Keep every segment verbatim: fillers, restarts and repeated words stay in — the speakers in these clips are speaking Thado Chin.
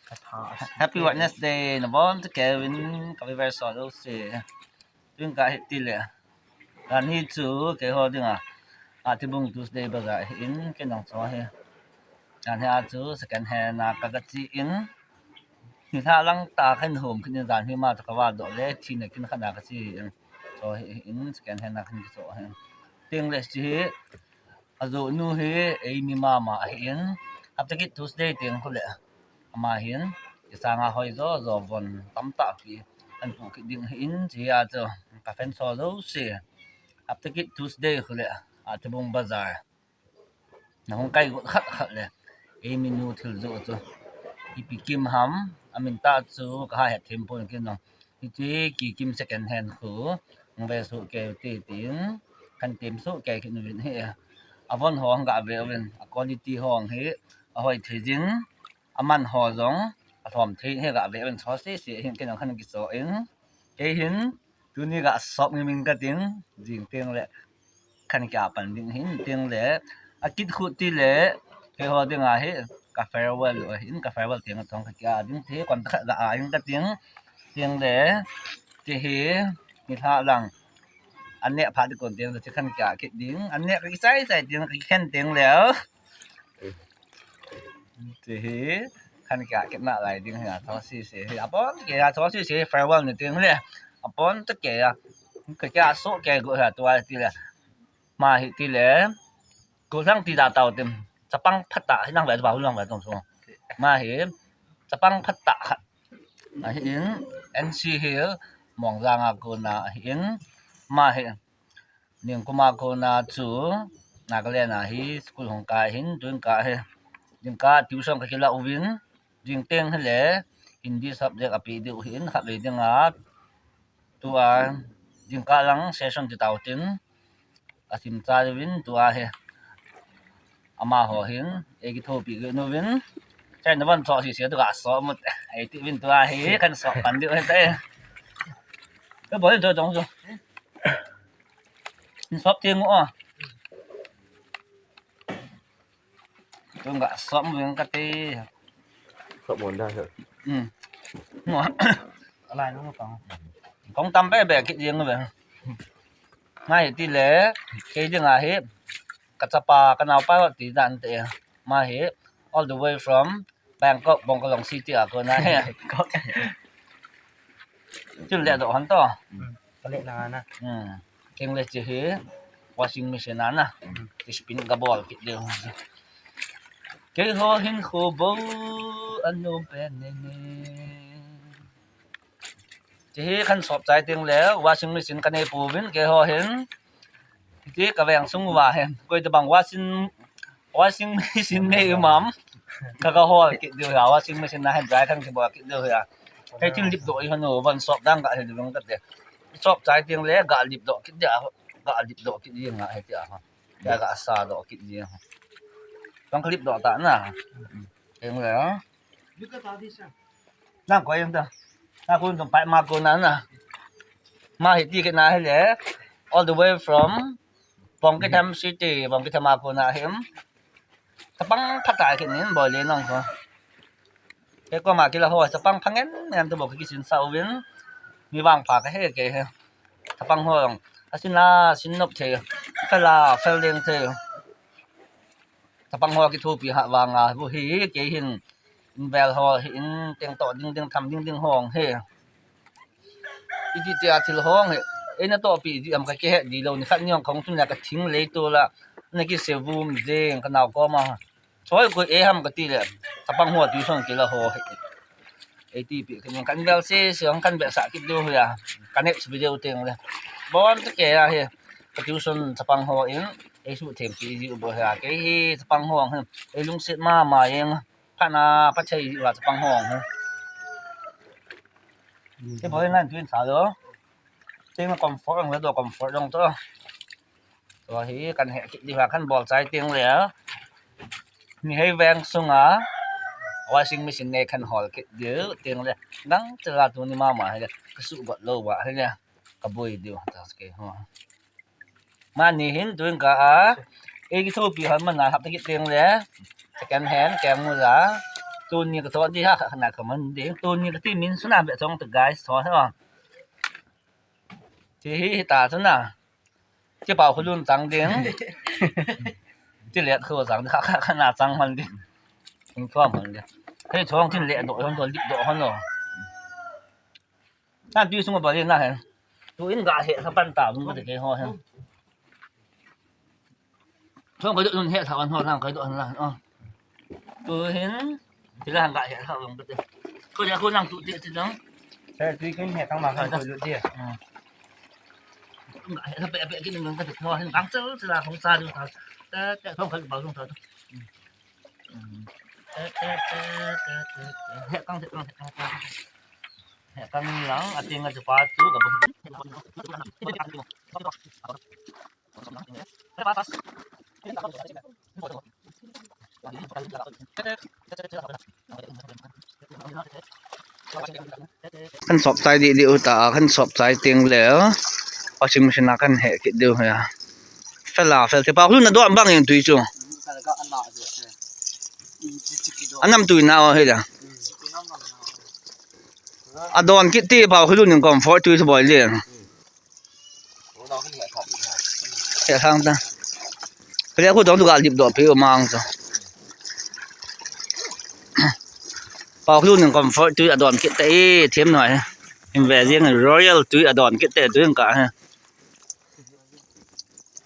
Happy Wednesday, nabonchauvin ka viewers ho jouse. Tun ka hiti le. Jan hi chu keiho dinga, a, Tibung Tuesday Bazaar ahin, kei nong cho hi. Jan hi a chu second hand a ka, kache in. Nilhah lang tah kahin hom kit in jan hi ma chu ka vadoh le, thina kin khat a kache in. Cho hi in second hand a kahin kicho hi. Teng le chu hi, ajoh nu hi eimi mama ahin. Hapta kit Tuesday teng khu le. Ama hin, kisanga hoi jo jo von tamtah pi. An pu kit ding ahin, chia chu. Ka fans ho jouse. Hapta kit Tuesday khu le. A, Tibung Bazaar. Nahung kai got khat khat le. Eimi nu thil joh chu. Ipi kim ham, amin tah chu kaha het them pon kei nong. Hiti Kikim second hand khu. Nong ve soh kei ute tin. Kahin tem soh kei kit uvin hi. Avon ho hung ga ve uvin. A quality ho hi. Ahoi thei jin. Aman ho jong. Alhom thei hi ga ve uvin cho sese hin kei nong kahin kicho in. Kei hin. Tuni ga sop ngim in kating. Jing teng le. Kahin kia pan ding hin teng le. Akit khu ti le. Keiho dinga hi. Ka farewell u hin ka farewell teng a thong ka kia ding ti. Kon ta khat ga a hin kating. Teng le. Ti hi. Nilhah lang. An neh phat ding kon teng le ti kahin kia kit ding. An neh ka kisai sai teng ka kikhen teng le. Ti hi. Kahin kia kit nalai ding hi a cho sese hi. Apon kei a cho sese farewell ni teng le. Apon ta kei a. Ka kia soh kei go hi a tua ti le. Ma hi ti le. Gollhang ti da tao tin. Chapang phatah hi nang ve ba hu nang ve tong so. Ma hi. Chapang phatah khat. Ahin N C Hill Mongjang a kona ahin. Ma hi. Nikum a kona chu Nagaland a hi school hung kai hin, tun ka hi. Jingkah tuition ka kila uvin, jing teng hi le Hindi subject ape diu hin, khatvei dinga. Tua, jingkah lang session ti tao tin, asim cha uvin, tua hi. Amaho hin, ei kithopi kit uvin. Chai na van cho sese tu ka so mut, ei ti uvin tua hi, kahin so pan diu hi te. Ka bol in cho dong cho. Sop teng u a. Tung ga sop mu veng kate. Sop mon da he. Hmm. Mo. Alai no kong. Kong tam be be kit jeng be. Ngai ti le. Kei dinga hi. Ka chapa ka naopa ti dan te. Ma hi. All the way from Bangkok, Bangkok Long City a kona hi. Tin le doh hon to. Ka le na na. Hmm. Keng le chi hi washing machine a na. Ti spin ka bol kit le. Keiho hin kho bo an nom pen ne ne. Ti hi kahin sop chai teng le washing machine ka nei pouvin keiho hin. Ti ka veng sung uva hin. Koi tabang washing Washing machine nei mam. Ka ka hol kit diu hi a, washing machine na hin dry kahin kibol kit diu hi a. Hei tin lip doh i hon u, von sop dang ka hi diu ka te. Sop chai teng le ga lip doh kit dia, ga lip doh kit dia nga hei tia. Ga ga sa doh kit dia. Tong ka lip doh ta na. Teng le. Nang ko yong ta. Na ko yong pai ma ko na na. Ma hi ti ke na hi le. All the way from Bangketham City, Bangketham a kona hi. Chapang phatah kit nin bol le nong ko. Kei koma kila ho, chapang pha ngen ngen tu bol kisin sa uvin. Mi vangpha ka he kei hi. Chapang ho jong. Asin la, sin nop thei. Fel la, fel ding thei. Chapang ho kithopi ha vanga, bu hi, kei hin. Vel ho hi in teng toh ding ding tham ding ding hong hi. Iti tia thil hong hi. Eina tohpi di am ka kihe di lou ni khat ni hong kong tun la ka thing lei tu la. Na kise vum jeng ka nao koma. Choi koi e ham ka ti le. Chapang ho tuition kila ho hi. Eiti pi kan kan vel se se hong kan be sa kit diu hi a. Ka next video teng le. Bon te ke a hi. Ka tuition chapang ho in. Ei su them pi di u bo hi a. Kei hi chapang ho hi. Ei lungset mama jeng. Phatna, phathei, wa chapang hong, ha. Te boi nan tuin sa lo. Teng comfort ang do, comfort ang to. To hi kan he kit di wa kan bol chai teng le. Ni hei veng sunga washing machine nei kan hol kit di teng le. Nang chela tuni mama hi le. Ka su bot lo wa hi le. Ka boi di ta ke ho. Mani hin tuin ka a. Ei kithopi hon mana hap ta kit teng le. Second hand, keng mu la. Tuni ka thot di ha, kha na ka man di. Tuni ka ti min suna be chong ta guys, so ha. Ti hi hi ta suna. Ti pau khulun chang ding. Ti let khu chang di, kha, kha, kha na chang man di. Ing thua man di. Hei chong tin le do hon do, lip do hon lo. Tan tui sung a bali na hen. Tu in ga he sa pan ta bung ka te ke ho hen. Song ka du nun he sa wan ho lang ka du an lang. Oh. Tu hin ti lang ga he sa bung ka te. Ko ja ko lang tu ti ti lang. Sa tui kin he tang ma ka ko du ti. Hmm. Ga he sa pe pe kin bung ka te ho hen. Bang chal chila hong sa du ta. Ta ta song ka ba song ta. Hmm. He kang, he kang, he kang, he kang. He kang lang, ating a chu pa chu ka. Kan sop chai di di u ta, kan sop chai ting le. Washing machine a kan he kit diu ya. Fel a, fel te pa, khu na do bang eng tui chu. Anam tui na o he da. Adon kit ti pau khulun in comfort tui chu boi le. He sang ta. Pele khu dong tu ga lip do pe mang chu. Pau khulun in comfort tui adon kit te e, them noi. In ve jing royal tui adon kit te tui ka he.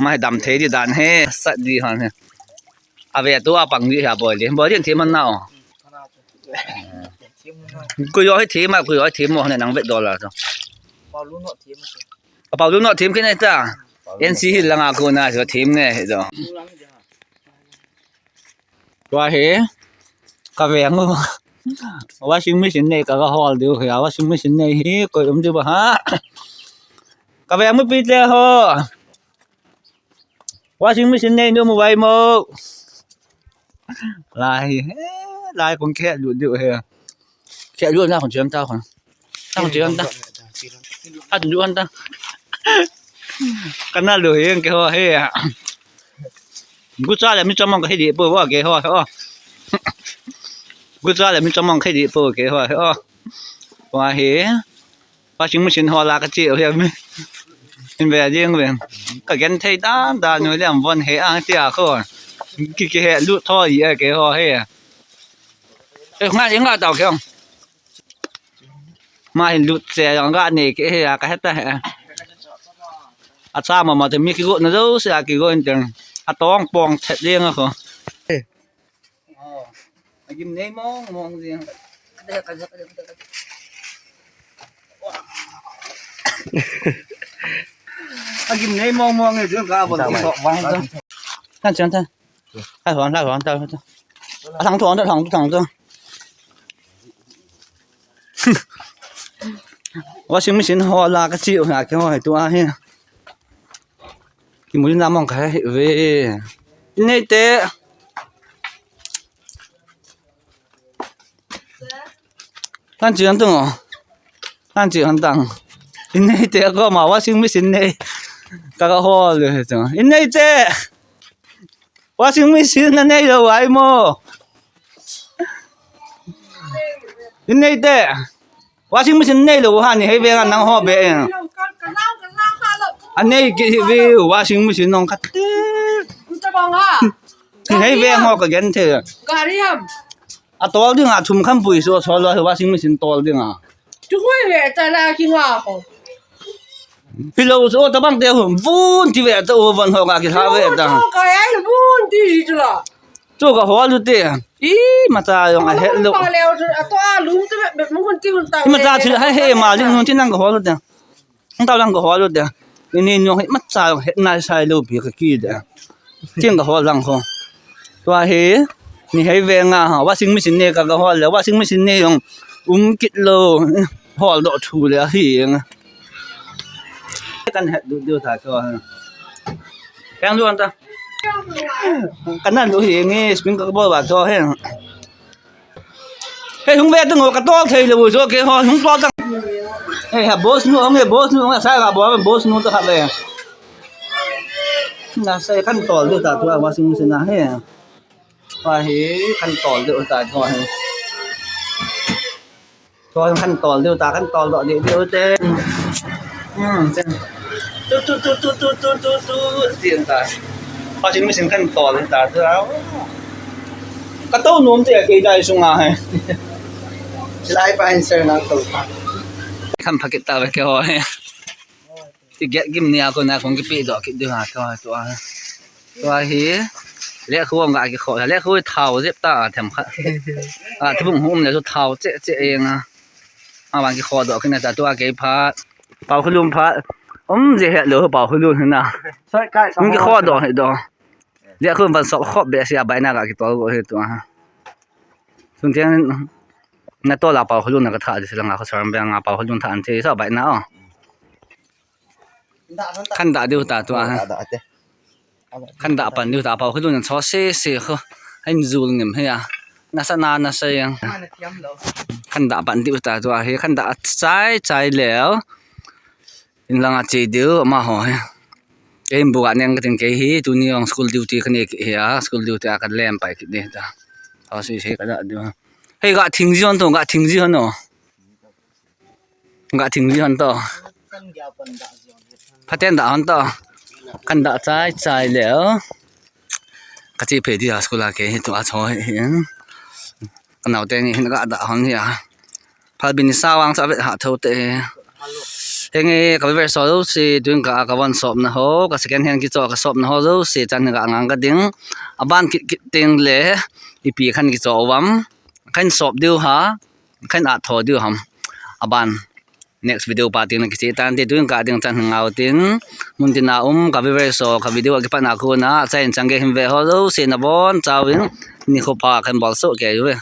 Mai dam thei di dan he, sat di han he. Ave tu a pang di ha boi di. Boi di them man nao. Ku yo he them a, ku yo he them mo ne nang vet do la to. Pau lu no them ke ne ta. N C Hill langa ku na so them ne he do. Tua hi, ka veng u. Washing machine nei ka, ka hol diu hi, washing machine nei hi, koi um diu ba ha. Ka veng u pi te ho. Washing machine nei nu mu vai mo. Lai, lai kong khe lu diu hi. Khe lu na kong chiam ta kong. Tang chiam ta. At lu an ta. Kana lu hi ke ho hi. Gucha le mi chamong ka hi di po wa ke ho ho. Gucha le mi chamong ka hi di po ke ho ho. Wa hi. Washing machine ho la ka chi ho mi. In ve ding ve. Ka gen thei dan dan nu le am von he ang ti a kho. Ki ki he lu tho yi a ke ho he. E nga nga tao ke. Ma hin lut che jong ga nei ke he a ka heta he. A cha ma ma te mi kigo na jo se a kigo in teng. A tong pong thet leng a kho. A gim nei mong mong jing. A gim nei mong mong e jong ka bon. Tan chan tan. Hai hon, hai hon, ta, ta. A thang thon, ta thang, thang, ta. Washing machine ho la ka chi, ha, ke ho, tu a he. Ki mu na mong ka he ve. Nei te. Tan chi an tung. Tan chi an tang. Nei te ko ma washing machine nei. Ka ka ho le tu. Nei te. Washing machine na nei lou ai mo. In nei te. Washing machine nei lou ha ni hei ve ngan nang ho be. A nei ki hi ve washing machine nong khat te. Ni hei ve ho ka gen the. Gari ham. A tol ding a thum kham pui so so lo washing machine tol ding a. Tu hoi ve ta la ki nga ho. Hi lo so ta bang te hum vun ti ve ta u von ho ka ki ha ve ta. Ka ai vun ti ji tu la. Chu ka hol u te. I ma cha jong a het lo. Pa leo chu a to a lum te be mun ti hun ta. I ma cha thil hai he ma jing nun ti nang ka hol u te. Hung tau lang ka hol u te. Ini nung hi ma cha jong het nai sai lo pi ka ki te. Ting ka hol lang kho. Tua hi ni hei ve nga ha washing machine ne ka ka hol le washing machine ne jong um kit lo. Hol do thu le hi nga. Kan het du du ta ko. Kan du an ta. Kan nan du hi nge spring ka bol ba to he. He hung ve tang ka tol thei le bu jo ke ho hung tol tang. He ha boss nu hung he boss nu hung sa ga bo boss nu ta kha le. Na sai kan tol de ta tu washing machine na he. Pa hi kan tol de ta tu he. Tol kan tol diu ta, kan tol doh diu diu te. Hmm, tin. Tu, tu, tu, tin ta. Washing machine kan tol ta tu. Ka to nom te kei dai sunga he. Silai pa answer na to pa. Kan phakit ta ve ke ho he. Ti get gim ni a ko na kong kipe doh kit diu ha to, to a. Tua hi, lekhu ang ga kikho, lekhu thao jep ta, them kha. A, thubung hum le chu thao che che eng a. A, vang kikho doh kina ta, tua kei phat. Pau khulum phat. Um, je het lo, pau khulum na. Soi kai, um, kikho doh, he doh. Lekhu van sop khop be sia, bai na ga kitol go he tua. Sun tiang, na to la pau khulum na ka tha, di sila nga ko saram be nga pau khulum tha an che, sa bai na o. Khan dah diu ta tua. Dah, dah, te. Khan dah pan diu ta, pau khulun cho se se kho. Ahin jul ngim he a. Nasa na, nasa yang. Khan dah pan diu ta tua he, khan dah chai chai leo. In langa che diu, ama ho he. Kei bu ga neng ka ting kei hi, tuni jong school duty ka nei kit hi a, school duty a ka lem pai kit ding ta. Tho se se ka dah diu. Hei, ga thing ji hon to, ga thing ji hon o. Ga thing ji hon to. Phaten dah hon to. Kan dah chai chai leo. Ka che phei dia school a kei hi tua cho hi hin. Ka nau te ngi hin ga dah hon hi a. Phalbi ni sa vang cha vet ha tho te. Henge ka viewers ho jouse, tuin ka, ka von sop na ho, ka second hand kicho ka sop na ho jouse, chan ga ngang ka ding. Aban kit kit teng le, ipi khan kicho uvam. Khan sop diu ha, khan a tho diu ham. Aban next video pa ting na kiche tan te, tuin ka ding chan ngau tin. Mun tin a um ka viewers ho, ka video a kipat na ko na, cha in chang ge hin ve ho jouse na bon chauvin, nikho pha khan bol so ke ve.